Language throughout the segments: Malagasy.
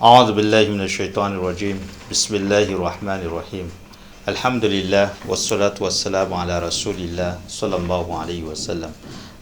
Aoudhu billahi minash shaitani rajim Bismillahi rahmani rahim Alhamdulillah wassalatu wassalamu ala rasulillah sallallahu alayhi wa sallam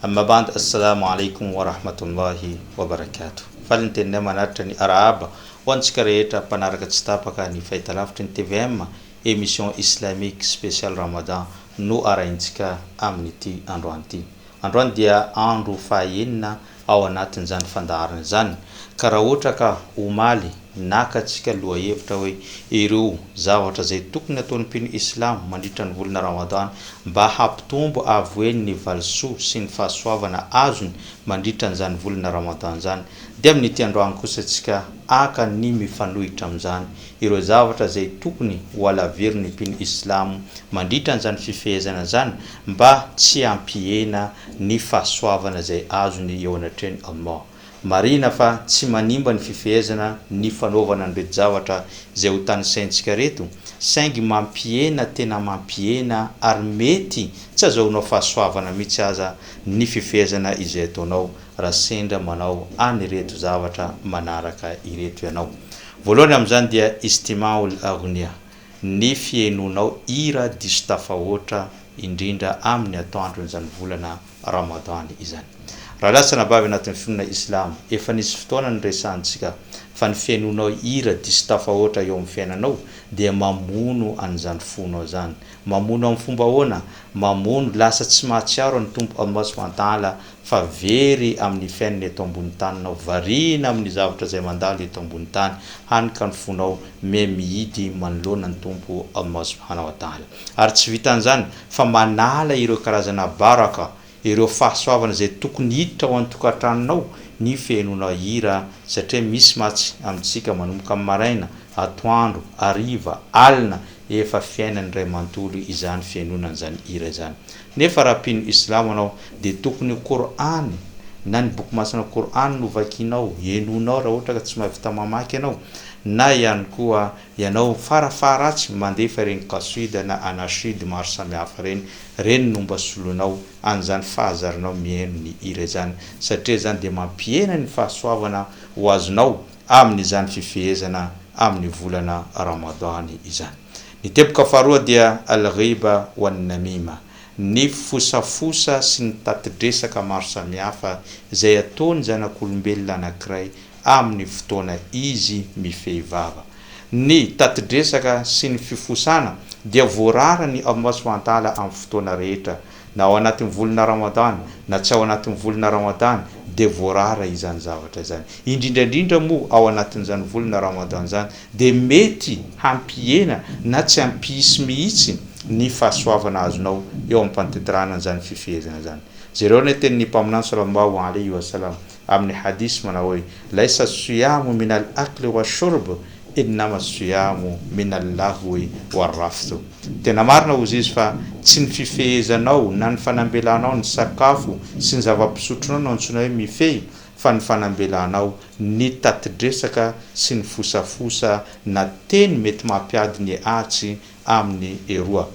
Amma ba'd Assalamu alaikum wa rahmatullahi wa barakatuh Faly ny teninay manatitra ny arahaba ho antsika rehetra mpanaraka tsy tapaka ny fahitalavitry ny tvm Émission islamique spécial Ramadan no arahintsika amin'ity androany ity. Androany dia andro faha-enina ao anatin'izany fandaharana izany, ka raha ohatra ka omaly naka antsika lohahevitra hoe ireo zavatra izay tokony ataon'ny mpino islamo mandritra ny volana Ramadan mba hampitombo avo heny ny valisoa sy ny fahasoavana azony mandritra an'izany volana Ramadan izany, dia amin'ity androany kosa isika haka ny mifanohitra amin'izany, ireo zavatra izay tokony ho alaverin'ny mpino islamo mandritra an'izany fifehezana izany mba tsy hampihena ny fahasoavana izay azony eo anatrehan'i Allah. Marihina fa tsy manimba ny fifehezana ny fanaovana an'ireto zavatra izay ho tanisaintsika ireto, saingy mampihena tena mampihena ary mety tsy azahoanao fahasoavana mihitsy aza ny fifehezana izay ataonao raha sendra manao an'ireto zavatra manaraka ireto ianao. Voalohany amin'izany dia istima'ul aghnia, ny fihainoanao hira diso tafahoatra indrindra amin'ny atoandron'izany volana Ramadany izany. Rahalahy sy anabavy anatin'ny finoana Islamo, efa nisy fotoana niresahantsika fa ny fihainoanao hira diso tafahoatra eo amin'ny fiainanao dia mamono an'izany fonao izany. Mamono amin'ny fomba ahoana? Mamono lasa tsy mahatsiaro an'ny Tompo Allah subhanahu wa ta'ala fa very amin'ny fiainana eto ambony tany nao, variana amin'ny zavatra izay mandalo eto ambony tany, hany ka ny fonao miha mihidy manoloana ny Tompo Allah subhanahu wa ta'ala. Ary tsy vitan'izany fa manala ireo karazana baraka, ireo fahasoavana izay tokony hiditra ao an-tokantranonao ny fihenoanao hira satria misy mantsy amintsika manomboka amin'ny maraina, atoandro, hariva, alina, efa fiainany iray manontolo izany fihenoana an'izany hira izany. Nefa raha mpino islamo anao dia tokony Kor'any na ny boky masina Kor'any no vakianao, henoinao raha ohatra ka tsy mahavita mamaky ianao, na ihany koa ianao fara faharatsy mandefa ireny qasida na anashid maro samihafa ireny, ireny no mba soloinao an'izany fahazaranao mihaino ny hira izany satria izany dia mampihena ny fahasoavana ho azonao amin'izany fifehezana amin'ny volana Ramadany izany. Ny teboka faharoa dia al-ghiba wan-namima, ny fosafosa sy ny tati-dresaka maro samihafa izay ataon'ny zanak'olombelona anankiray amin'ny fotoana izy mifehy vava. Ny tati-dresaka sy ny fifosana dia voararan'i Allah subhanahu wa ta'ala amin'ny fotoana rehetra, na ao anatin'ny volana Ramadany na tsy ao anatin'ny volana Ramadany dia voarara izany zavatra izany. Indrindra indrindra moa ao anatin'izany volana Ramadany izany dia mety hampihena na tsy hampisy mihitsy ny fahasoavana azonao eo am-pantetirana an'izany fifehezana izany. Jereo anie tenin'ny Mpaminany sallallahu alaihi wa sallam amin'ny hadith manao hoe, Laysa as-siyamu min al-akli wash-shurb, innama as-siyamu min al-laghwi war-rafth. Tena marina hozy izy fa tsy ny fifehezanao na ny fanambelanao ny sakafo sy ny zava-pisotronao no antsoina hoe mifehy fa ny fanambelanao ny tati-dresaka sy ny fosafosa na teny mety mampiady ny atsy amin'ny eroa.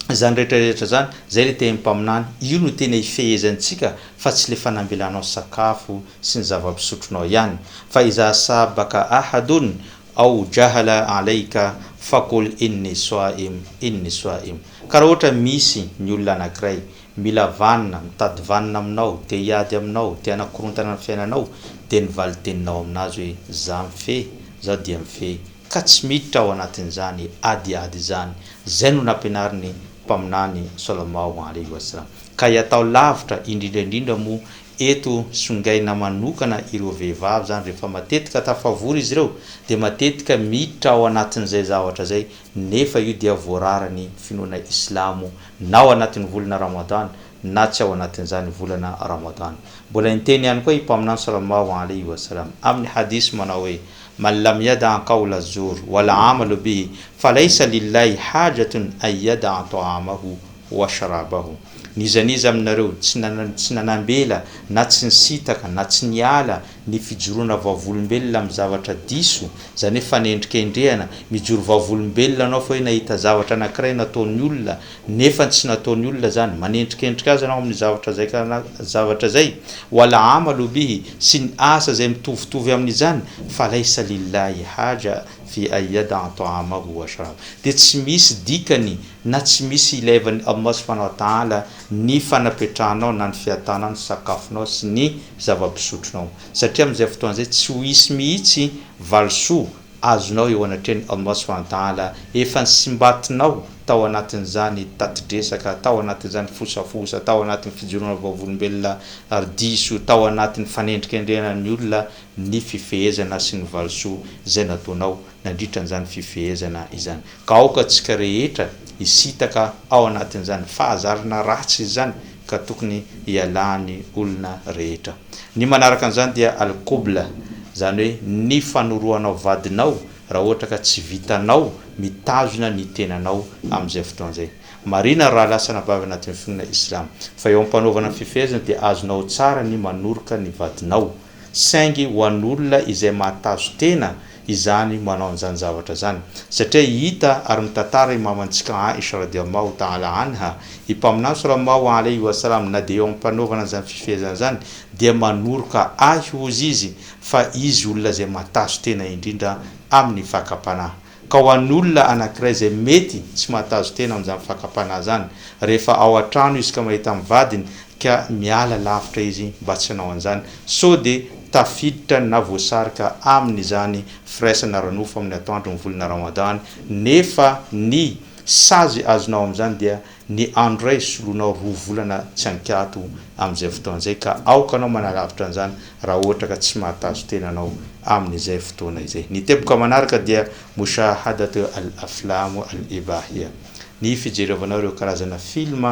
Izany rehetra rehetra izany, izay ilay tenin'ny mpaminany, io no tena ifehezantsika fa tsy ilay fanambelanao sakafo sy ny zava-pisotronao ihany. Fa iza sabaka ahadun aw jahala alayka faqul inni swaim inni swaim. Ka raha ohatra misy ny olona anankiray Mila vanona, mitady vanona aminao, te hiady aminao, te hanakorontana ny fiainanao, dia ny valin-teninao aminazy hoe, za mifehy, za dia mifehy, ka tsy miditra ao anatin'izany adiady izany, zay no nampianarin'ny Mpaminany Sallallahu alaihi wa sallam. Ka iatao lavitra, indrindra indrindra moa eto songaina manokana ireo vehivavy zany, rehefa matetika tafavory izy ireo, dia matetika miditra ao anatin'izay zavatra zay, nefa io dia voararan'ny finoana islamo na ao anatin'ny volana Ramadan na tsy ao anatin'izany volana Ramadan. Mbola niteny ihany koa i Mpaminany Sallallahu alaihi wa sallam amin'ny hadith manao hoe, Man lam yada'a qawla zur wal amalu bihi falaysa lillahi hajatun an yada'a ta'amahu wa sharabahu. N'iza n'iza aminareo tsy tsy nanambela na tsy nisitaka na tsy niala ny fijoroana vavolombelona amin'ny zavatra diso, izany hoe fanendrikendrehana, mijoro vavolombelona anao fa hoe nahita zavatra anankiray nataon'ny olona nefa tsy nataon'ny olona izany, manendrikendrika azy ianao amin'ny zavatra izay zavatra izay, wal amalu bihi, sy ny asa izay mitovitovy amin'izany, falaisa lillahi haja fi an yada'a ta'amahu wa sharabahu, dia tsy misy dikany na tsy misy ilaivan'i Allah subhanahu wa ta'ala ny fanapetrahanao na ny fihatanao ny sakafonao sy ny zava-pisotronao, satria amin'izay fotoana izay tsy ho hisy mihitsy valisoa azonao eo anatrehan'i Allah subhanahu wa ta'ala efa nisimbatinao tao anatin'izany tati-dresaka, tao anatin'izany fosafosa, tao anatin'ny fijoroana vavolombelona diso, tao anatin'ny fanendrikendrehana ny olona ny fifehezana sy ny valisoa izay nataonao nandritra an'izany fifehezana izany. Ka aoka antsika rehetra hisintaka ao anatin'izany fahazarana ratsy izany ka tokony hialan'ny olona rehetra. Ny manaraka an'izany dia al-qubla, izany hoe ny fanorohanao vadinao raha ohatra ka tsy vitanao mitazona ny tenanao amin'izay fotoana izay. Marina raha lasa anabavy anatin'ny finoana islamo fa eo am-panaovana ny fifehezana dia azonao tsara ny manoroka ny vadinao. Saingy ho an'olona izay mahatazo-tena izany manao an'izany zavatra izany. Satria hita ary mitantara i mamantsika Aisha radiallahu ta'ala anha, i Mpaminany salallahu alaihi wa salam na dia eo am-panaovana an'izany fifehezana izany dia manoroka ahy hozy izy fa izy olona izay mahatazo-tena indrindra amin'ny fakam-panahy. Ka ho an'olona anankiray izay mety tsy mahatazo-tena amin'izany fakam-panahy izany, rehefa ao an-trano izy ka mahita ny vadiny ka miala lavitra izy mba tsy hanao an'izany, sao dia tafiditra na voasarika amin'izany firaisana ara-nofo amin'ny atoandro ny volana Ramadany, nefa ny sazy azonao amin'izany dia ny andro iray soloinao roa volana tsy an-kiato amin'izay fotoana izay ka aoka anao manalavitra an'izany raha ohatra ka tsy mahatazo-tena anao amin'izay fotoana izay. Ny teboka manaraka dia Mushahadat al-aflam al-ibahiyya, ny fijerevanao ireo karazana film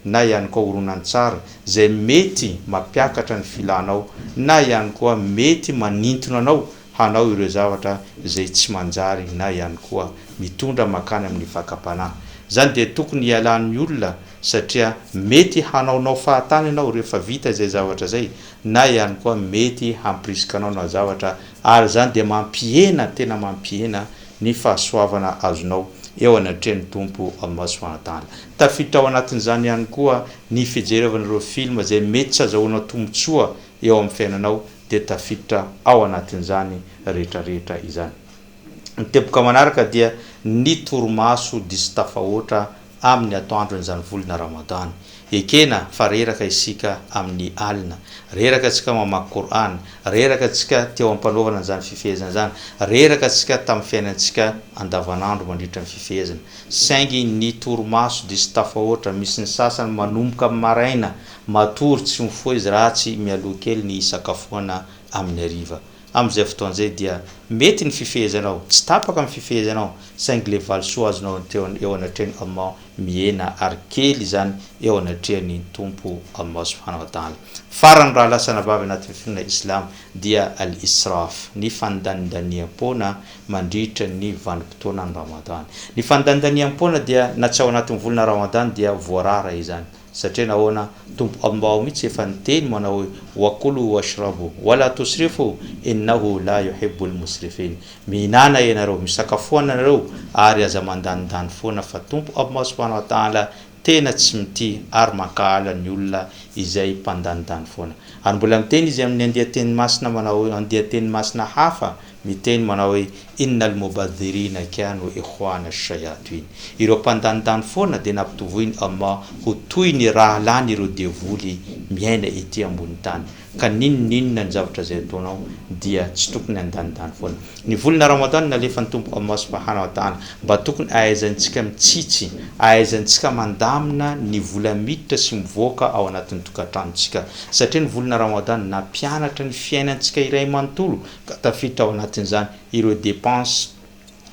na ihany koa horonantsary izay mety mampiakatra ny filanao na ihany koa mety manintona anao hanao ireo zavatra izay tsy manjary na ihany koa mitondra mankany amin'ny fakam-panahy. Izany dia tokony hialan'ny olona satria mety hanaonao fahatany ianao rehefa vita izay zavatra izay na ihany koa mety hampirisika anao hanao zavatra ary izany dia mampihena, tena mampihena ny fahasoavana azonao eo anatrehan'ny Tompo Allah subhanahu wa ta'ala. Tafiditra ao anatin'izany ihany koa ny fijerevana ireo film izay mety tsy azahoanao tombontsoa eo amin'ny fiainanao dia tafiditra ao anatin'izany rehetrarehetra izany. Ny teboka manaraka dia ny torimaso diso tafahoatra amin'ny atoandron'izany volana Ramadany. Ekena fa reraka isika amin'ny alina. Reraka isika mamaky Kor'any. Reraka isika teo am-panaovana an'izany fifehezana izany. Reraka isika tamin'ny fiainantsika andavanandro mandritra ny fifehezana. Saingy ny torimaso diso tafahoatra, misy ny sasany manomboka amin'ny maraina Matory tsy mifoha izy raha tsy mialoha kely ny hisakafoana amin'ny hariva. Amin'izay fotoana izay dia mety ny fifehezanao, tsy tapaka ny fifehezanao, saingy ilay valisoa azonao teo eo anatrehan'i Allah mihena ary kely izany eo anatrehan'ny Tompo Allah subhanahu wa ta'ala. Farany raha lasa anabavy anatin'ny finoana Islam dia al-israf, ny fandanindaniam-poana mandritra ny vanim-potoanan'ny Ramadany. Ny fandanindaniam-poana dia na tsy ao anatin'ny volana Ramadany dia voarara izany. Satria nahoana? Tompo Allah mihitsy efa niteny manao hoe, Wa kulu washrabu wa la tusrifu innahu la yuhibbul musrifin. Mihinàna ianareo, misakafoana ianareo ary aza mandanindany foana fa Tompo Allah subhanahu wa ta'ala tena tsy mitia ary mankahala ny olona izay mpandanindany foana. Ary mbola miteny Izy amin'ny andian-teny masina manao hoe, andian-teny masina hafa, Miteny manao hoe, Innal mubadhirina kanu ikhwana ash-shayatwin. Ireo mpandanindany foana dia nampitovoin'i Allah ho toy ny rahalahin'ireo devoly miaina ety ambony tany. Ka n'inon'inona ny zavatra izay ataonao dia tsy tokony handanindany foana. Ny volana Ramadan nalefan'ny Tompo Allah subhanahu wa ta'ala mba tokony ahaizantsika mitsitsy, ahaizantsika mandamina ny vola miditra sy mivoaka ao anatin'ny tokantranontsika. Satria ny volana Ramadan nampianatra ny fiainantsika iray manontolo ka tafiditra ao anatin'izany ireo dépenses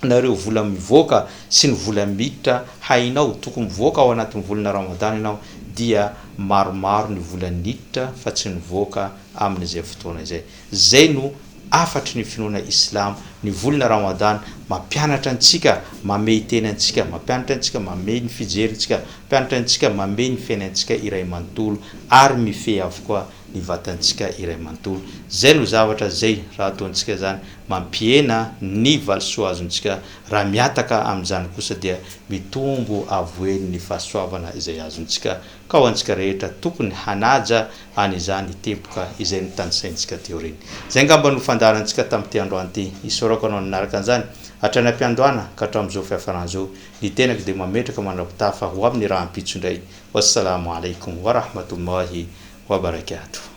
na ireo vola mivoaka sy ny vola miditra hainao, tokony mivoaka ao anatin'ny volana Ramadan ianao dia maromaro ny vola niditra fa tsy nivoaka amin'izay fotoana izay. Izay no hafatry ny finoana Islamo. Ny volana Ramadan mampianatra antsika mamehy tena antsika, mampianatra antsika mamehy ny fijerintsika, mampianatra antsika mamehy ny fiainantsika iray manontolo ary mifehy avokoa ny vatantsika iray manontolo. Izay no zavatra izay raha ataontsika izany mampihena ny valisoa azontsika, raha mihataka amin'izany kosa dia mitombo avo heny ny fahasoavana izay azontsika. Ka ho antsika rehetra tokony hanaja an'izany teboka izay notanisaintsika teo ireny. Izay angamba no fandaharantsika tamin'ity androany ity. Isaorako anao nanaraka an'izany hatrany am-piandohana ka hatramin'izao fiafarana izao. Ny tenako dia mametraka mandra-pitafa ho amin'ny rahampitso indray. Wassalamu alaikum warahmatullahi wabarakatuh.